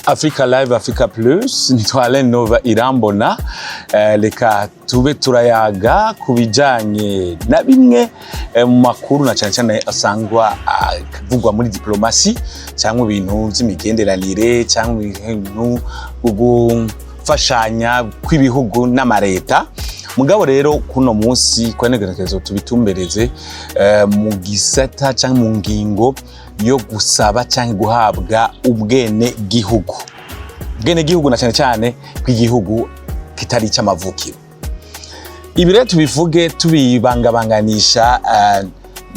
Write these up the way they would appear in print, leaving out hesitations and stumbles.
Africa Live, Africa Plus. Nitwa Alain Nova Irambona. Reka tube turayaga ku bijanye na bimwe mu makuru, na cyane cyane asangwa avugwa muri diplomasi cyangwa ibintu vy'imigenderanire cyangwa ibintu gufashanya kw'ibihugu n'amareta. Mugabo rero kuno munsi kwa negerekezo tubitumbereze mu gisata cyangwa mu ngingo yo gusaba cyangwa guhabwa ubwene gihugu, ubwene gihugu na cyane cyane bw'igihugu kitari icy'amavukiro. Ibi rero tubivuge tubibangabanganisha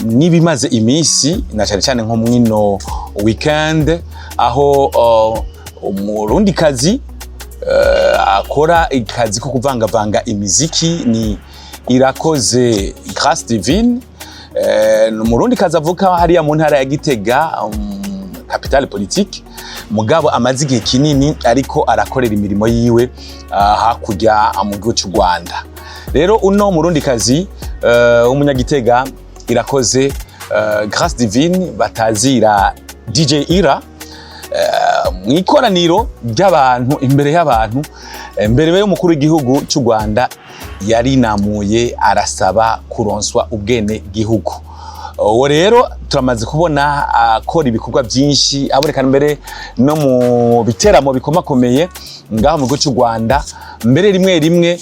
n'ibimaze iminsi, na cyane cyane nko mwino weekend, aho umurundikazi akora akazi ko kuvangavanga imiziki, ni Irakoze Grace Divine, ni umurundikazi avuka hariya mu ntara ya Gitega, capitale politique, mugabo amaze igihe kinini ariko arakorera imirimo yiwe hakurya mu gihugu cy'u Rwanda. Rero uno murundikazi w'umunyagitega, Irakoze Grace Divine batazira DJ Ira, mu ikoraniro ry'abantu, imbere y'abantu, imbere y'umukuru w'igihugu cy'u Rwanda, yarinamuye arasaba kuronswa ubwene gihugu. Uwo rero turamaze kubona akora ibikorwa byinshi, aboneka mbere no mu biteramo bikomakomeye ngaho mu gihugu cy'u Rwanda. Mbere rimwe rimwe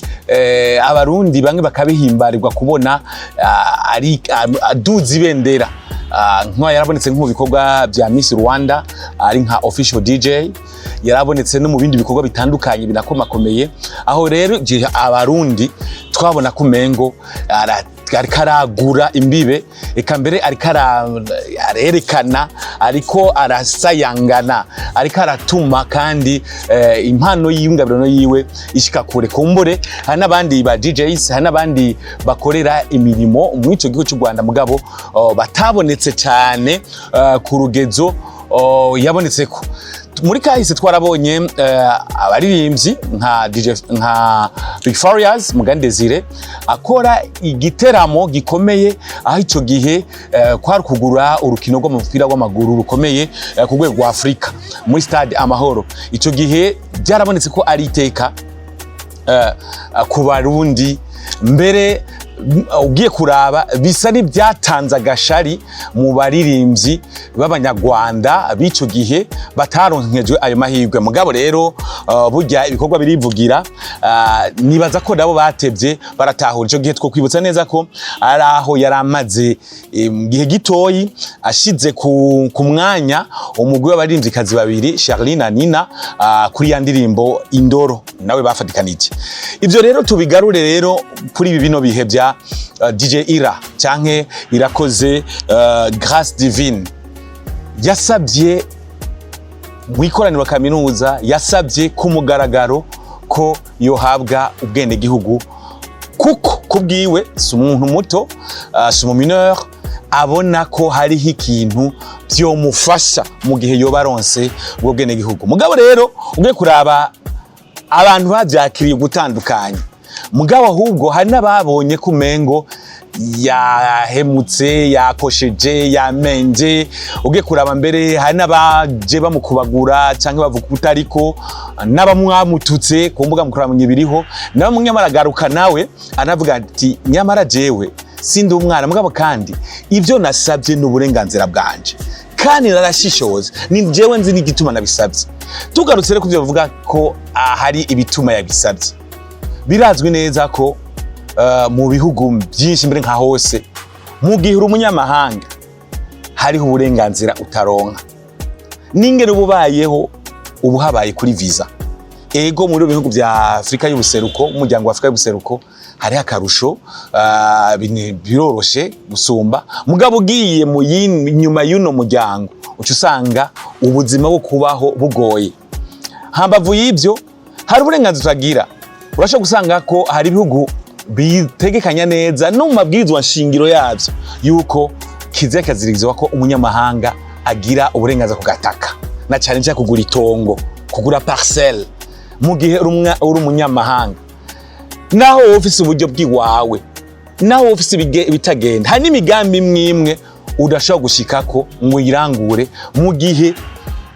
abarundi bamwe bakabihimbarirwa kubona ari aduza ibendera. Nka yarabonetse nko mu bikorwa bya Miss Rwanda ari nka official DJ, yarabonetse no mu bindi bikorwa bitandukanye binakomakomeye. Aho rero gihe abarundi twabona ko umengo ariko aragura imbibe, eka mbere ariko arerekana, ariko arasayangana, ariko aratuma kandi impano y'ingabirano yiwe ishika kure. Kumbure hari n'abandi ba DJs, hari n'abandi bakorera imirimo muri ico gihugu cy'u Rwanda, mugabo batabonetse cyane ku rugezo yabonetseko. Muri kahise twarabonye abaririmbyi nka DJ, nka Big Farious Mugani Desire, akora igiteramo gikomeye, aho ico gihe kwari kugura urukino rw'umupira w'amaguru rukomeye ku rwego rwa Afrika muri Stade Amahoro. Ico gihe byarabonetse ko ari iteka ku Barundi. Mbere ugiye kuraba bisa n'ibyatanze agashari mu baririmbyi b'abanyarwanda b'ico gihe bataronkejwe ayo mahirwe. Mugabo rero burya ibikorwa birivugira. Nibaza ko nabo batevye baratahura. Ico gihe twokwibutsa neza ko ari aho yari amaze mu gihe gitoyi ashize ku mwanya umugwi w'abaririmvyikazi babiri, Charly na Nina, kuri ya ndirimbo Indoro nawe bafatikanije. Ivyo rero tubigarure rero kuri ibi bino bihe bya DJ Ira canke Irakoze Grace Divine. Yasabye mu ikoraniro kaminuza, yasabye ku mugaragaro ko yohabwa ubwenegihugu, kuko kubwiwe si umuntu muto, si umu mineur, abona ko hariho ikintu vyomufasha mu gihe yoba aronse ubwo bwenegihugu. Mugabo rero ugiye kuraba, abantu bavyakiriye gutandukanye. Mugabo ahubwo hari n'ababonye ko umengo yahemutse, yakosheje, yamenje. Ugiye kuraba mbere hari n'abaje bamukubagura cyangwa bavuga utariko, n'abamwamututse ku mbuga mukuramunya biriho. Nawe nyamara agaruka nawe anavuga ati: "Nyamara jewe sindi umwana, mugabo kandi ibyo nasabye ni uburenganzira bwanje, kandi narashishoza, ni jewe nzi n'igituma nabisabye." Tugarutse rero kuvyo bavuga ko hari ibituma yabisabye, birazwi neza ko mu bihugu byinshi, mbere nka hose, mu gihe uri umunyamahanga hariho uburenganzira utaronka n'ingene uba ubayeho, uba uhabaye kuri visa. Ego, muri bihugu vya Afrika y'ubuseruko, umuryango wa Afrika y'ubuseruko, hariho akarusho, biroroshe gusumba. Mugabo ugiye mu nyuma y'uno muryango, uca usanga ubuzima bwo kubaho bugoye. Hambavu y'ibyo, hari uburenganzira utagira. Urashobora gusanga ko hari ibihugu bitegekanya neza no mu mabwirizwa nshingiro yabyo yuko kizira kazirizwa ko umunyamahanga agira uburenganzira ku gataka, na cyane cyane kugura itongo, kugura parcelle. Mu gihe uri umunyamahanga, naho wowe ufise uburyo bw'iwawe, naho wowe ufise ibitagenda, hari n'imigambi imwe imwe udashobora gushikako ngo uyirangure mu gihe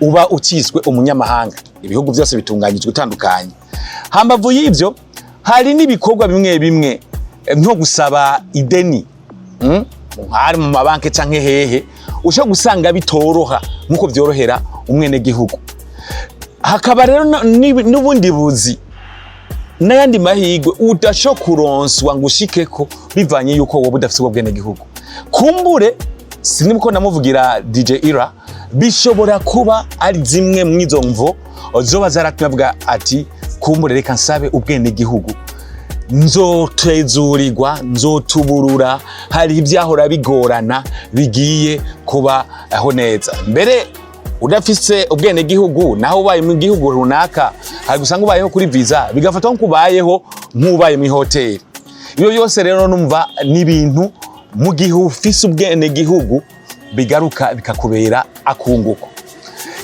Uba uciswe umunyamahanga. Ibihugu byose bitunganyijwe utandukanye. Hambavu y'ivyo, hari n'ibikorwa bimwe bimwe, nko gusaba ideni, Hari mu mabanki canke hehe, ushobora gusanga bitoroha nk'uko vyorohera umwenegihugu. Hakaba rero n'ubundi buzi n'ayandi mahirwe udashobora kuronswa ngo ushikeko, bivanye yuko wowe udafise ubwo bwenegihugu. Kumbure sinibwo ndamuvugira DJ Ira, bishobora kuba ari zimwe mw'izo mvo zoba zaratumye avuga ati: "Kumbure reka nsabe ubwenegihugu, nzotezurirwa, nzotuburura, hari ibyahora bigorana bigiye kuba aho neza." Mbere udafise ubwenegihugu, naho ubaye mu gihugu runaka, hari gusanga ubayeho kuri visa, bigafatwa nk'ubayeho nk'ubaye mu hoteli. Ibyo byose rero numva ni ibintu mu gihe ufise ubwenegihugu bigaruka bikakubera akunguko.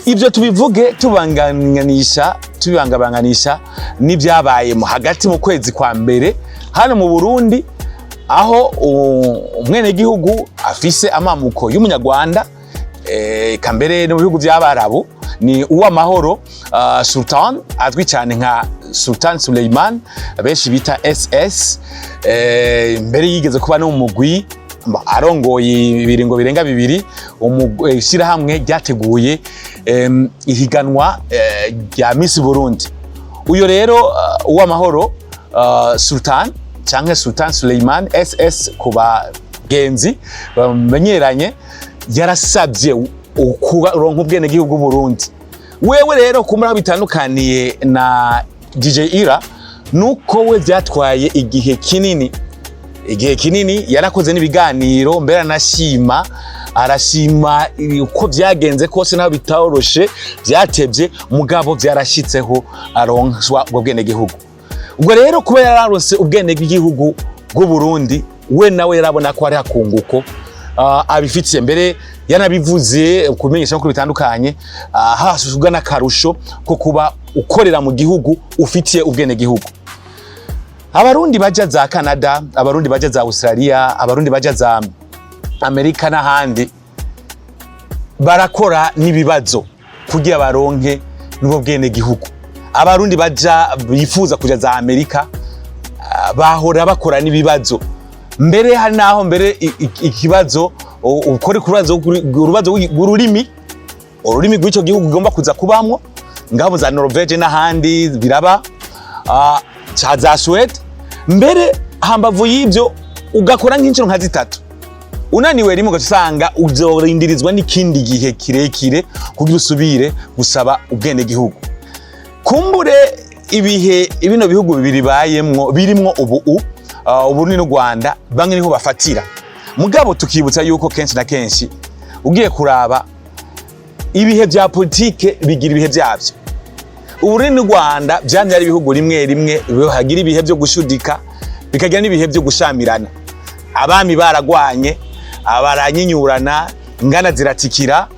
Ibyo tubivuge tubanganisha, tubibangabanganisha n'ibyabaye mu hagati mu kwezi kwa mbere hano mu Burundi, aho umwenegihugu afise amamuko y'umunyarwanda, kambere no mu bihugu by'Abarabu, ni Uwamahoro Sultan, azwi cyane nka Sultan Suleiman, benshi bita SS. Mbere yigeze kuba no mu mugwi, arongoye ibiringo birenga 2 ishyirahamwe ryateguye ihiganwa rya Miss Burundi. Uyo rero Uwamahoro Sultan canke Sultan Suleiman SS ku bagenzi bamenyeranye, yarasabye kuronka ubwenegihugu bw'Uburundi. Wewe rero kumbura aho bitandukaniye na DJ Ira nuko we byatwaye igihe kinini, igihe kinini. Yarakoze n'ibiganiro, mbere anashima, arashima uko byagenze kose, naho bitoroshe, byatevye, mugabo byarashitseho aronswa ubwo bwenegihugu. Ubwo rero kuba yararonse ubwenegihugu bw'u Burundi, we nawe yarabona ko ari akunguko abifitiye. Mbere yanabivuze kumenyesha ko bitandukanye, hasuzwa n'akarusho ko kuba ukorera mu gihugu ufitiye ubwenegihugu. Abarundi baja za Canada, Abarundi baja za Australia, Abarundi baja za Amerika n'ahandi, barakora n'ibibazo kugira baronke n'ubwo bwenegihugu. Abarundi baja bifuza kuja za Amerika, bahora bakora n'ibibazo. Mbere hari naho mbere ikibazo ukora urubazo rw'ururimi, ururimi rw'ico gihugu ugomba kuza kubamwo, ngabo za Norvege n'ahandi biraba, ca za Suède. Mbere hambavu y'ibyo ugakora nk'incuro nka zitatu, unaniwe rimwe ugaca usanga uzorindirizwa n'ikindi gihe kirekire kugira usubire gusaba ubwenegihugu. Kumbure ibihe bino bihugu bibiri bayemwo, birimwo ubu, Uburundi n'u Rwanda, bamwe niho bafatira. Mugabo tukibutsa yuko kenshi na kenshi ugiye kuraba ibihe bya politike bigira ibihe byabyo. Uburundi n'u Rwanda vyamye ari ibihugu rimwe rimwe hagira ibihe byo gushudika, bikagira n'ibihe byo gushamirana. Abami baragwanye, baranyinyurana, ingana ziratikira.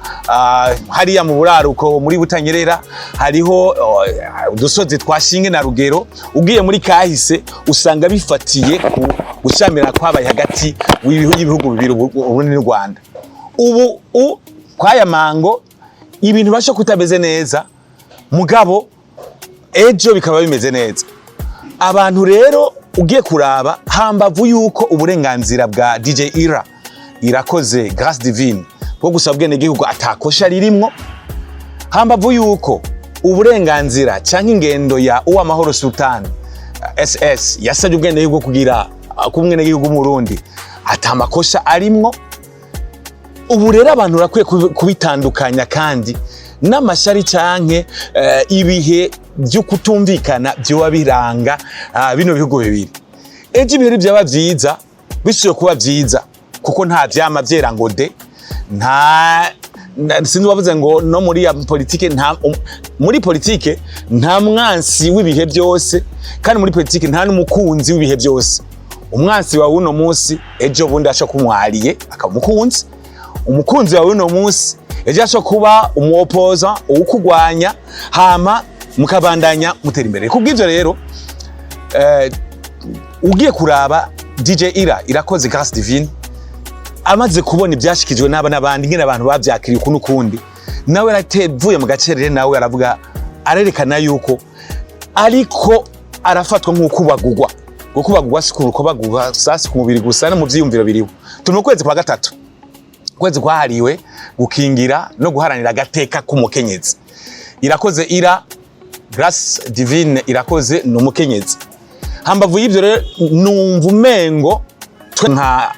Hariya mu buraruko muri Butanyerera hariho udusozi twa Shinge na Rugero. Ugiye muri kahise usanga bifatiye ku gushamirana kwabaye hagati y'ibihugu bibiri, Uburundi n'u Rwanda. Ubu kwaya mango ibintu basho kutameze neza, mugabo ejo bikaba bimeze neza. Abantu rero ugiye kuraba, hambavu yuko uburenganzira bwa DJ Ira, Irakoze Grace Divine, bwo gusaba ubwenegihugu atakosha ririmwo, hambavu yuko uburenganzira canke ingendo ya Uwamahoro Sultan SS yasabye ubwenegihugu kugira kuba umwenegihugu w'Umurundi atamakosha arimwo, ubu rero abantu barakwiye kubitandukanya kandi n'amashari canke ibihe byo kutumvikana vyoba biranga bino bihugu bibiri. Ejo ibihe byaba vyiza, bisubiye kuba vyiza, kuko nta vyama vyera ngo de. Nta sinzi wavuze ngo no muri ya politike, nta muri politike nta mwansi w'ibihe byose, kandi muri politike nta n'umukunzi w'ibihe byose. Umwansi wawe uno munsi, ejo bundi ashobora kumwariye akaba umukunzi. Umukunzi wawe uno munsi, ejo ashobora kuba umuopoza, uwukugwanya, hama mukabandanya mutera imbere. Kubw'ivyo rero, ugiye kuraba DJ Ira, Irakoze Grace Divine, amaze kubona ibyashikijwe n'aba n'abandi, ingene abantu bavyakiriye uku n'ukundi, Nawe yaravuye mu gacerere, nawe aravuga, arerekana yuko ariko arafatwa nk'ukubagurwa. Gukubagurwa si kubagurwa sasi ku mubiri gusa, no mu vyiyumviro biriho. Turi mu kwezi kwa gatatu, ukwezi kwahariwe gukingira no guharanira agateka k'umukenyezi. Irakoze Ira Grace Divine Irakoze ni umukenyezi. Hambavu y'ivyo rero, numva umengo twe nka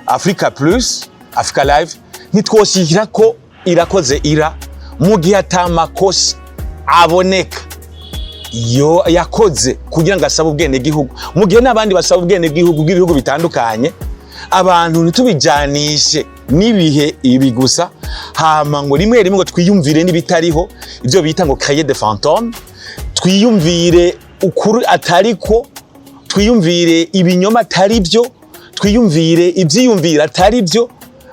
Africa Plus, Africa Live, ntitwoshyikira ko Irakoze Ira mu gihe ata makosa aboneka yo yakoze kugira ngo asabe ubwenegihugu, mu gihe n'abandi basaba ubwenegihugu bw'ibihugu bitandukanye. Abantu ntitubijanishe n'ibihe ibi gusa, hama ngo rimwe rimwe ngo twiyumvire n'ibitariho, ibyo bita ngo créer des fantômes, twiyumvire ukuri atariko, twiyumvire ibinyoma atari byo, twiyumvire ivyiyumvire atari byo,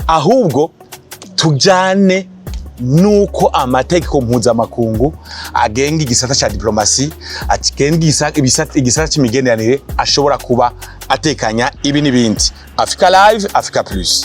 ahubwo tujane nuko amategeko mpuzamakungu agenga igisata ca diplomasi, agenga igisata c'imigenderanire ashobora kuba atekanya ibi n'ibindi. Africa Live, Africa Plus.